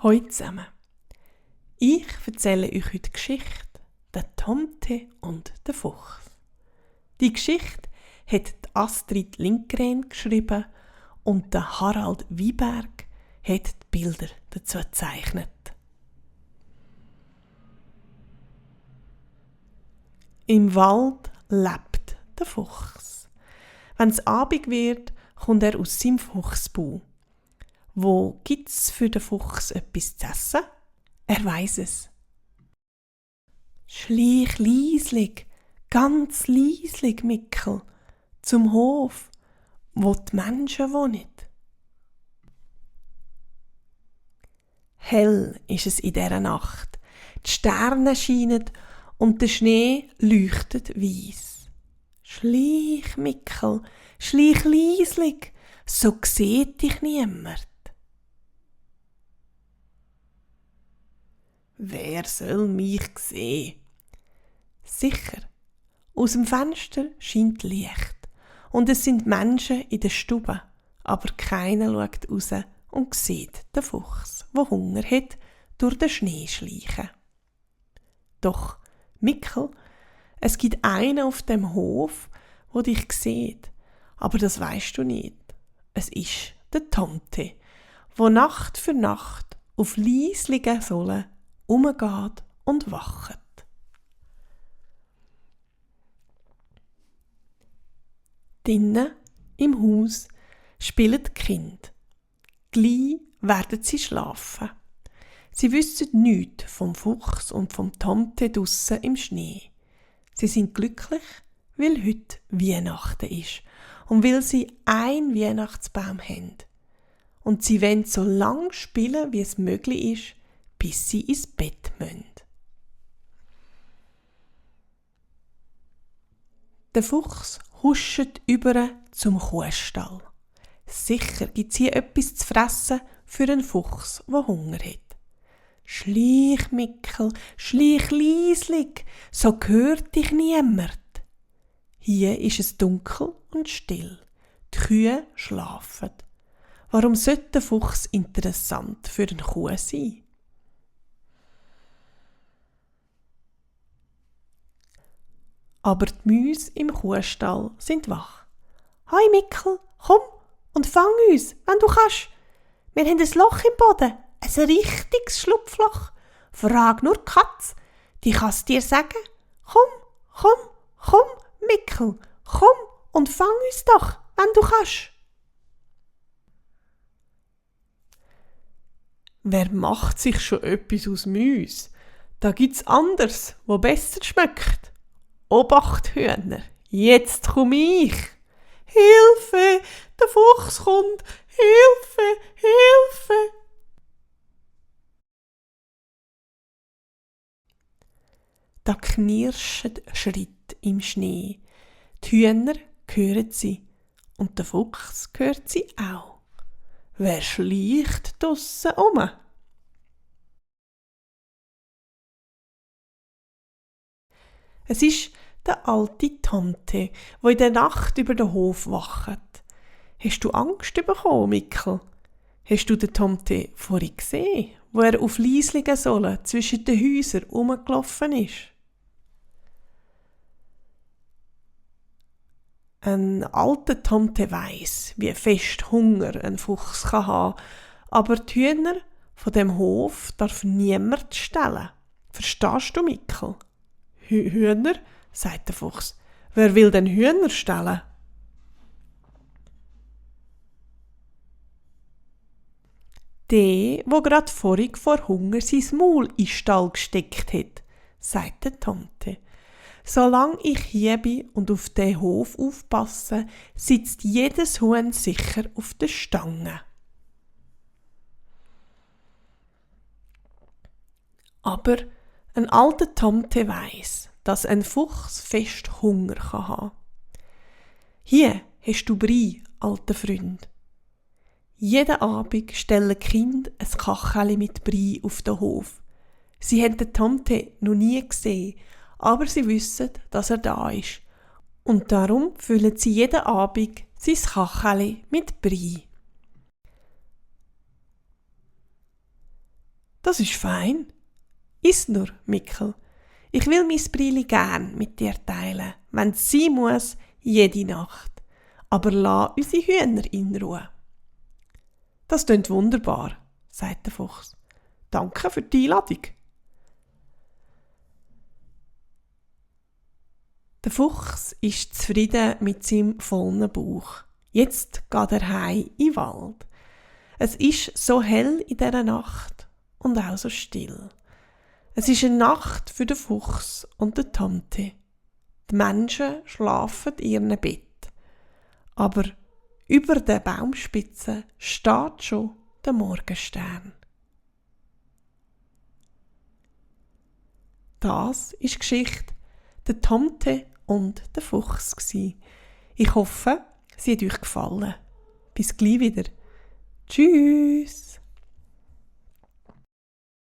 Hallo zusammen. Ich erzähle euch heute die Geschichte «Der Tomte und der Fuchs». Die Geschichte hat die Astrid Lindgren geschrieben und der Harald Wiberg hat die Bilder dazu gezeichnet. Im Wald lebt der Fuchs. Wenn es Abend wird, kommt er aus seinem Fuchsbau. Wo gibt's für den Fuchs etwas zu essen? Er weiss es. Schlich lieslig, ganz lieslig, Mickel, zum Hof, wo die Menschen wohnen. Hell ist es in dieser Nacht. Die Sterne scheinen und der Schnee leuchtet weiss. Schlich, Mickel, schlich lieslig, so sieht dich niemand. Wer soll mich sehen? Sicher, aus dem Fenster scheint Licht und es sind Menschen in der Stube, aber keiner schaut raus und sieht den Fuchs, der Hunger hat, durch den Schnee schleichen. Doch, Mickel, es gibt einen auf dem Hof, wo dich sieht, aber das weisst du nicht. Es ist der Tomte, wo Nacht für Nacht auf leisligen Sohlen umgeht und wacht. Drinnen im Haus spielen die Kinder. Gleich werden sie schlafen. Sie wissen nichts vom Fuchs und vom Tomte draussen im Schnee. Sie sind glücklich, weil heute Weihnachten ist und weil sie einen Weihnachtsbaum haben. Und sie wollen so lange spielen, wie es möglich ist, bis sie ins Bett müssen. Der Fuchs huscht über zum Kuhstall. Sicher gibt es hier etwas zu fressen für einen Fuchs, der Hunger hat. Schlich, Mickel, schlich lieslig, so hört dich niemand. Hier ist es dunkel und still. Die Kühe schlafen. Warum sollte der Fuchs interessant für eine Kuh sein? Aber die Mäuse im Kuhstall sind wach. «Hoi Mickel, komm und fang uns, wenn du kannst. Wir haben ein Loch im Boden, ein richtiges Schlupfloch. Frag nur die Katz, die kann's dir sagen. Komm, Mickel, komm und fang uns doch, wenn du kannst.» Wer macht sich schon etwas aus Mäuse? Da gibt's anders, wo besser schmeckt. Obacht, Hühner, jetzt komm ich. Hilfe, der Fuchs kommt, Hilfe. Da knirschen Schritte im Schnee. Die Hühner hören sie und der Fuchs hört sie auch. Wer schleicht draussen um? Es ist der alte Tomte, der in der Nacht über den Hof wacht. Hast du Angst bekommen, Mickel? Hast du den Tomte vorhin gesehen, wo er auf leisligen Sohlen zwischen den Häusern rumgelaufen ist? Ein alter Tomte weiss, wie fest Hunger ein Fuchs kann haben, aber die Hühner von dem Hof darf niemand stellen. Verstehst du, Mickel? Hühner? Sagt der Fuchs. Wer will denn Hühner stellen? Der, wo grad vorhin vor Hunger sein Maul in den Stall gesteckt hat, sagt der Tomte. Solange ich hier bin und auf den Hof aufpasse, sitzt jedes Huhn sicher auf der Stange. Aber ein alter Tomte weiss, dass ein Fuchs fest Hunger haben kann. Hier hast du Brei, alter Freund. Jeden Abend stellen die Kinder ein Kacheli mit Brei auf den Hof. Sie haben den Tomte noch nie gesehen, aber sie wissen, dass er da ist. Und darum füllen sie jeden Abend sein Kacheli mit Brei. Das ist fein. Iss nur, Mickel. Ich will mein Brili gern mit dir teilen, wenn's sein muss, jede Nacht. Aber lass unsere Hühner in Ruhe. Das klingt wunderbar, sagt der Fuchs. Danke für die Einladung. Der Fuchs ist zufrieden mit seinem vollen Bauch. Jetzt geht er heim in den Wald. Es ist so hell in dieser Nacht und auch so still. Es ist eine Nacht für den Fuchs und die Tante. Die Menschen schlafen in ihrem Bett. Aber über der Baumspitze steht schon der Morgenstern. Das ist die Geschichte der Tante und der Fuchs gsi. Ich hoffe, sie hat euch gefallen. Bis gleich wieder. Tschüss.